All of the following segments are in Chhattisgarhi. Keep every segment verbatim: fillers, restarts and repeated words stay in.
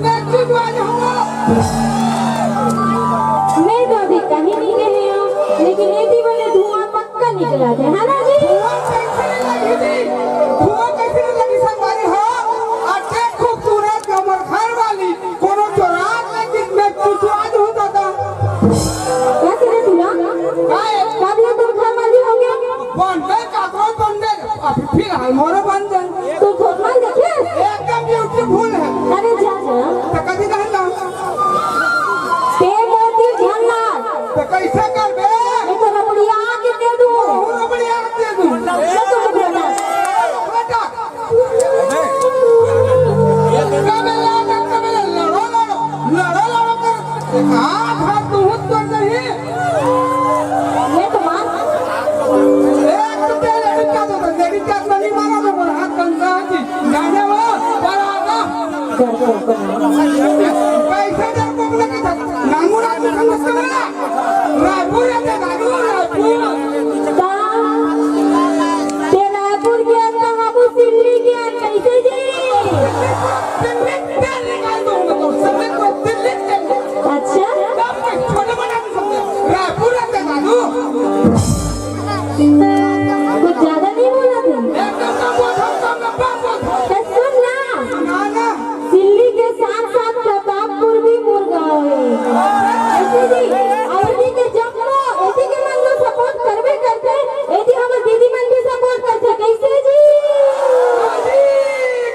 मैं तो अभी कहीं नहीं गए हूँ, लेकिन एती बने धुआं पक्का निकला थे, है ना जी? धुआं कैसे नहीं लगी जी? धुआं कैसे नहीं लगी संगवारी हो? अते खूबसूरत हमर घर वाली कोनो चोरात ले कितना चुचुआज हो दादा। कैसे रे तू ना? काय? कब ये तुम घर वाली हो गया? बन गए, काकरो बन गए। अभी फिलहाल मोरो बन गए। तू फोटो देखे? एकदम beautiful है। अरे जा, जा। तो कभी नहीं ला। ते मोती झन्ना। तो कैसे करबे? ये तो रबड़िया के दे दूँ। वो रबड़िया के दे दूँ। ये तो मुखड़ा। बेटा। कबे ला, कबे ला, लड़ो, लड़ो। लड़ो, लड़ो कर। एक हाथ, हाथ तो हुत कर नहीं। ये तो मार। एक तो तेरे लड़का तो, तेरी क्या नहीं मारा तो, हाथ गंगा जी। जाने वो, पर आना। पैसा डरपोक लगे था। नांगू राजू समझ के बोला। रायपुर रहते दादू, रायपुर। का? ते रायपुर गया था, हम सिल्ली गया, कैसे जी? सिल्ली तेल निकाल दूंगा तो, सिल्ली को दिल्ली तेल। अच्छा? सब कुछ छोटे बड़ा नहीं समझे। रायपुर रहते दादू। कुछ ज्यादा नहीं बोला तू? एकदम कम बोल, कम, कम, कम बोल। तो सुन ना। ना, ना। सिल्ली के साथ साथ प्रतापपुर भी मोर गाँव है। कैसे जी? अवधी के जम्मो, एती के मन तो support करबे करथे, एती हमर दीदी मन भी support करथे। कैसे जी? हाँ जी,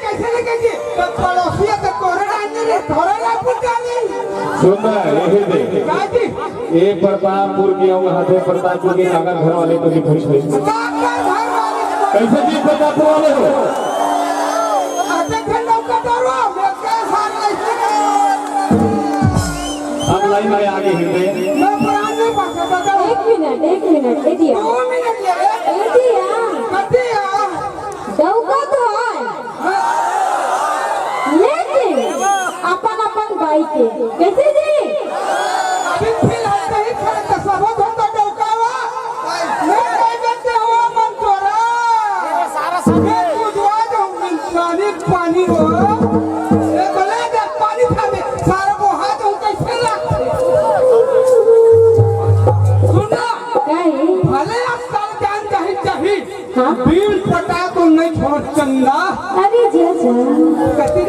कैसे लगे जी? तो पड़ोसिया तो तोरे राज्य रे, तोरे रायपुर जाने। सुन ना, यही दे। का जी? ए प्रतापपुर के, अउ हाथे प्रतापपुर के काकर घर वाले तो दिखाई दे। काकर घर वाले? कैसे जी प्रतापपुर वाले हो? आते थे नौका डरो, मैं क्या हार नहीं। हम लाइन में आगे हिंदे। मैं प्राण नहीं बचा दादा। एक मिनट, एक मिनट, ए दिया। दो मिनट ले। ए दिया। कब दिया? डौका तो है, लेकिन अपन अपन बाई के। कैसे जी? अभी फिलहाल नहीं खड़े तो सब हो तो डौकावा। मैं कह देते हो मन तोरा। मैं बुझवा दूँ पानी, पानी हो। ये बोले दे पानी था में सारा को हाथ हो कैसे ला। सुनना। कहीं। भले आप साल जान चाहे चाहे। हाँ? बीन पटा तो नहीं छोड़ चंदा। अरे जा, जा। कति